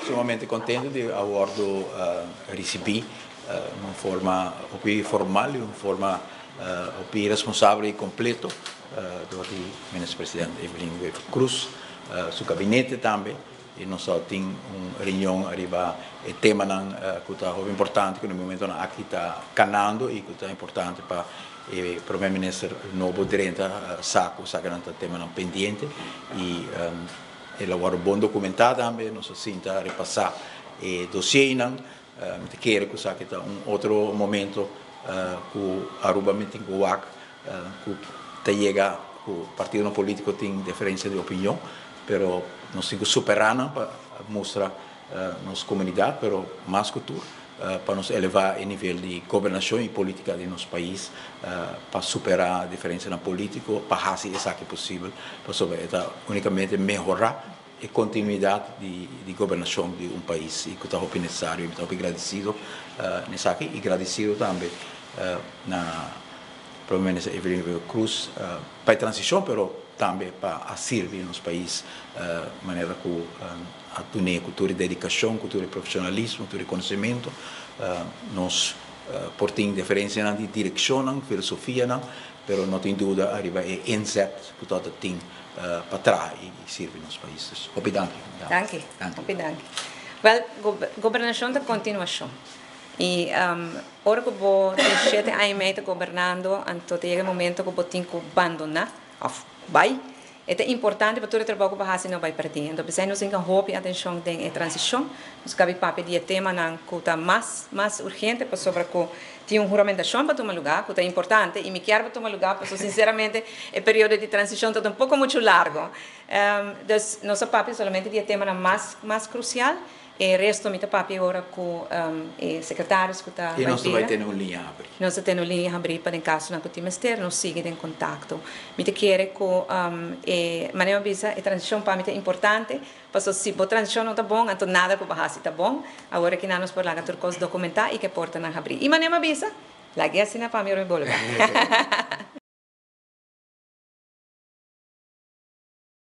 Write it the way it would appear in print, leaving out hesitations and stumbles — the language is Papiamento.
Sumamente contento di a wordo ricibi den un forma hopi formal y un forma hopi responsabel y completo door di Minister President Evelyn Wever Croes, su gabinete tambe y nos a tin un reunion ariba e temanan cu ta hopi importante cu na e momentonan aki ta canando y cu ta importante pa e Prome Minister nobo drenta sa cu esakinan ta temanan pendiente y El a wòrdu bon dokumentá tambe, nos a sinta repasá e dosiernan. Mi ta kere ku esaki ta un otro momento ku Aruba mi tin ku wak ku ta yega ku partidonan polítiko tin diferensia di opinion, pero nos tin ku superá nan pa mustra nos komunidat, pero mas ku tur pa nos elevá e nivel di gobernashon i polítika di nos pais pa superá diferensianan polítiko pa hasi esaki posibel, pasobra e ta únikamente mehorá e kontinuidat di gobernashon di un pais i ku ta hopi nesesario. Mi ta hopi gradisido na esaki i gradisido tambe na Prome Minister Evelyn Wever-Croes pa e transishon pero tambe pa a sirbi nos pais manera ku a dun'é ku tur e dedikashon, ku tur e profeshonalismo, tur e konosementu. Nos por tin diferensianan di direkshonnan, filosofianan, pero no tin duda ariba e inzet ku tabata tin pa traha i sirbi nos pais. Dus hopi danki. Danki. Hopi danki. Wèl, gobernashon ta kontinuashon. I ora ku bo tin shete aña i mei ta gobernando, anto ta yega e momento ku bo tin ku bandoná òf bai. E ta importante pa tur e trabou ku bo hasi no bai pèrdí. Anto p'esei nos tin ku hopi atenshon den e transishon. Nos kabi papia di e temanan ku ta mas mas urgente pasobra ku tin un huramentashon pa tuma lugá ku ta importante i mi kier pa tuma lugá pasobra sinseramente e periodo di transishon ta un poko muchu largu. Dus nos a papia solamente di e temanan mas mas krusial. E resto mi ta papia ora ku e secretarios ku ta bai bira. I nos ta bai tene un liña habrí. Nos ta tene un liña habrí pa den kasonan ku tin mester nos sigui den kontakto. Mi ta kere ku e manera mi a bisa e transishon pa mi ta importante pasobra si bo transishon no ta bon anto nada ku bo hasi ta bon. Awor aki nan nos por laga tur kos dokumentá i ku e portanan habrí. I manera mi a bisa, lag'é asina pa mi ora mi bolbe.